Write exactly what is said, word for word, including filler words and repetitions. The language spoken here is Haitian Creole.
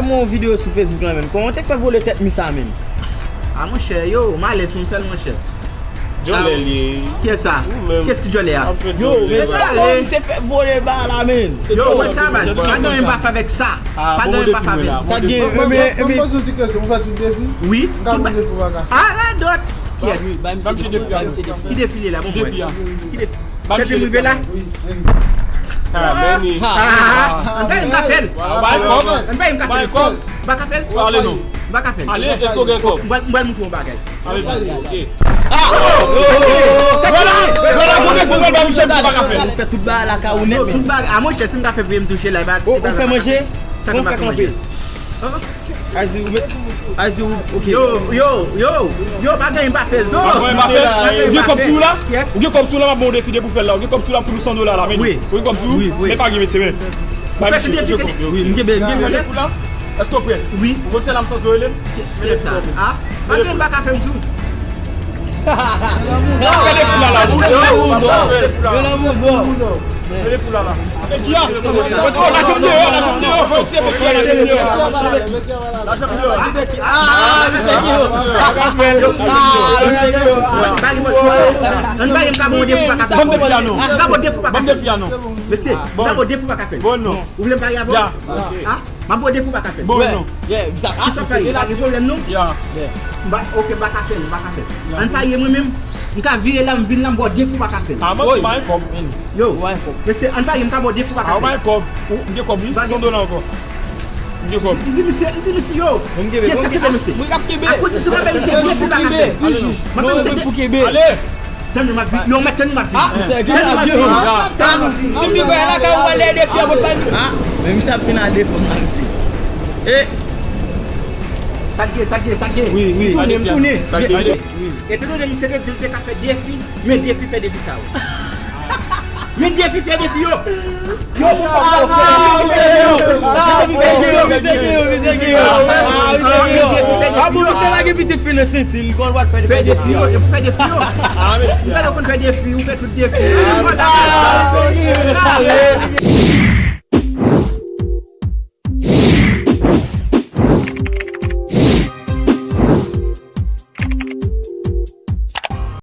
Yon videyo sou Facebook la menm. Kòman w te fè vole tèt mi sa menm? Ah, monchè, yo, m alèz pou m fè l, monchè. Djòlè li ye. Kiyès sa? Ou menm. Kiyès ki djòlè a? Ap fè Yo, djòlè. Mesye, kòman misye fè vole ba la menm? Yo, wè sa, baz. Pa gen anyen m pa fè avèk sa. Ah, pa gen anyen m pa fè avèk. Sa gen, Mwen, mwen, mwen, mwen poze yon ti kesyon. Ou fè tout defi? Wi. M ka pran defi ou pa ka fè? Ah, radòt. Kiyès? Ba misye defi, ba misye defi. Ki defi li la? Bon, mwen. Ki defi? Fè pi m rive la. Wi, wi. Ah, Benny. Ah, ah, ah. Ann bay m ka fè l. Bay kòb. Ann bay m ka fè l. Bay kòb. M pa ka fè l. Pale non. M pa ka fè l. Ale, èske w gen kòb? M pral, m pral montre w yon bagay. Ale, ok. Ah! Vwala, vwala, bon defi, mwen ba Michel, m pa ka fè l. Fè tout bagay la ka ou nèt, men. Tout bagay, a monchè, si m ka fè priye m touche la, e pa, ou fè manje? Sa k ap fè kanpe. Azi, ou met, azi, ou, ok. Yo, yo, yo, yo, pa gen anyen pa fè zo. Pa gen anyen pa fè. Ou gen kòb sou ou la? Ou gen kòb sou ou la, m ap ba w defi depi w fè l la. Ou gen kòb sou ou la, m fout ou san dola la, men. Wi. Ou gen kòb sou ou? Wi, wi. Men pa gen, mesye, men. Ou fè tout defi, wi, m kenbe, m kenbe. Ou fè defi la? Èske w prè? Wi. Ou konn se la m sanse w rele m? Kiyès sa? Ah, pa gen anyen pa ka fè m tou. Fè defi la, la. Fè defi la. Fè defi la. Fè defi la, la. Fè defi la. Lajan m deyò, lajan m deyò. Fè ti efè ki lajan m deyò. Lajan m deyò. Ah, misye ki yo. Pa ka fè l. Ah, misye ki yo. Ann pale, ann pale, m ka ba w defi pa ka fè. Ban m defi a non. M ka ba w defi pa ka fè. Ban m defi a non. Mesye, m ka ba w defi pa ka fè. Bon, non. Ou vle m pale avè w? Ya. Ah? M ap ba w defi ou pa ka fè l. Bon, non. Yeah, sa, ah, sa fè, pa gen pwoblèm, non? Yeah. M pa, ok, m pa ka fè l, m pa ka fè l. Ann parye mwen menm, m ka vire la, m vin la, m ba w defi ou pa ka fè l. Ah, manti, m pa gen kòb. Yo. Ou pa gen kòb. Mesye, ann parye, m ka ba w defi ou pa ka fè l. Ah, ou pa gen kòb. Ou, m gen kòb, wi. San dola ankò. M gen kòb. M di misye, m di misye, yo. Kiyès ki fè misye? Mwen k ap kenbe. A kondisyon mwen fè misye defi ou pa ka fè l. Mwen fè misye defi. Ale. Tann nou m ap vin. Yo, mèt tann nou m ap vin. Ah, misye gen avyon. Tann nou. Si m vin la, ka ou ale defi a bòt pa misye. Ah, men misye ap vin a defo m la, misye. Eh. Sa k gen, sa k gen, sa k gen? Wi, wi. M tounen, m tounen. Sa k gen? Wi. Etandone misye te di l te ka fè defi, men defi fè defi sa yo. Men defi fè defi yo. Yo, pou pa fè defi yo. Ah, misye gen yo, misye gen yo, misye gen yo. Ah, misye gen yo. Ah, bon, misye pa gen pitit fi nan senti, li konn wè fè defi. Fè defi yo, yo fè defi yo. Ah, mesye. Ou pa konn fè defi, ou fè tout defi. Ah, mesye.